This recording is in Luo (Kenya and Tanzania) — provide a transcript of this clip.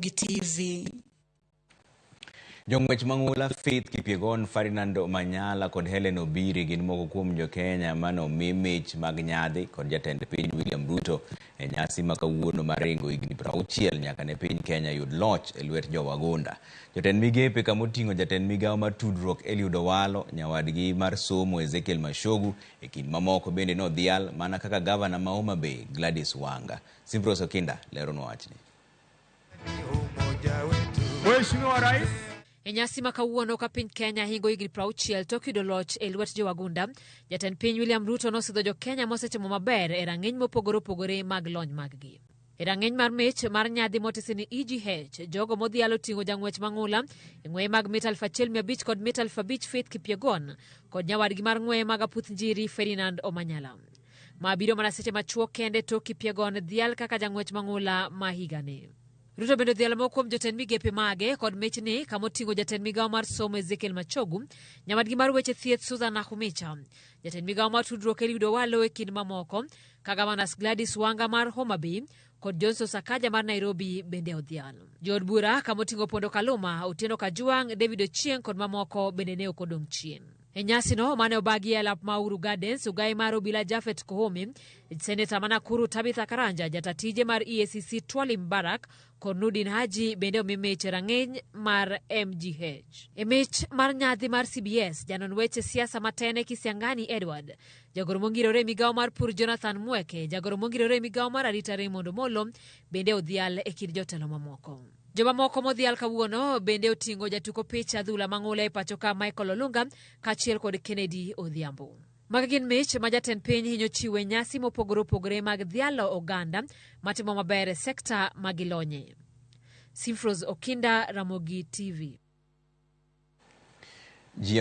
Ramogi TV. Jong'wech mang'ula Faith Kipyegon, Ferdinand Omanyala kod Hellen Obiri gin moko kuom jo-Kenya mane omi mich mag nyadhi kod jatend piny William Ruto e nyasi ma kawuono mar ringo higni 60 nyaka ne piny Kenya yud loch e lwet jowagunda. Jotend migepe kama oting'o jatend migawo mar tudruok Eliud Owalo, nyawadgi mar somo Ezekiel Machogu e kind mamoko bende nodhial mana kaka gavana ma Homa Bay Gladys Wanga. Simprose Okinda leronwa wachni. Mheshimiwa Rais. E nyasi ma kawuono ka piny Kenya hingo higni 60 tok yudo loch e lwet jowagunda, jatend piny William Ruto nosidho jo-Kenya mosetimo maber e rang'iny mopogore opogore mag lony maggi. E rang'iny mar mich mar nyadhi motisi ni EGH, jogo modhial oting'o jang'wech mang'ula e ng'weye mag mita 1500 kod mita 5000 Faith Kipyegon kod nyawadgi mar ng'weye mag aputh njiri Ferdinand Omanyala. Ma biro mana seche machuok kende tok Kipyegon dhial kaka jang'wech mang'ula ma higani. Ruto bende odhialo moko kuom jotend migepe mage kod michni kama oting'o jatend migawo mar somo Ezekiel Machogu, nyawadgi mar weche thieth Susan Nakhumicha, jatend migawo mar tudruok Eliud Owalo e kind mamoko, ka gavanas Gladys Wanga mar Homa Bay kod Johnson Sakaja mar Nairobi bende odhial. Jood bura kama oting'o Pondo Kaluma, Otieno Kajwang', David Ochieng' kod mamoko bende ne ok odong' chien. E nyasino mane obagi e lap ma Uhuru Gardens, ogayi mar obila Japhet Koome, seneta ma Nakuru Tabitha Karanja, jata tije mar EACC Twali Mbarak kod Nurdin Haji bende omi mich e rang'iny mar MGH. E mich mar nyadhi mar CBS, janon weche siasa matene Kisiangani Edward, jagoro mongirore e migawo mar pur Jonathan Mweke, jagoro mongirore e migawo mar arita Raymond Omolo bende odhial e kind jotelo mamoko. Jomamoko modhial kawuono bende oting'o jatuko pich adhula mang'ula e pacho ka Michael Olunga kaachiel kod Kennedy Odhiambo. Magi gin mich ma jatend piny hinyo chiwo e nyasi mopogore opogore mag dhialo oganda matimo maber e sekta ma gilonye. Simfrose Okinda, Ramogi TV. Ji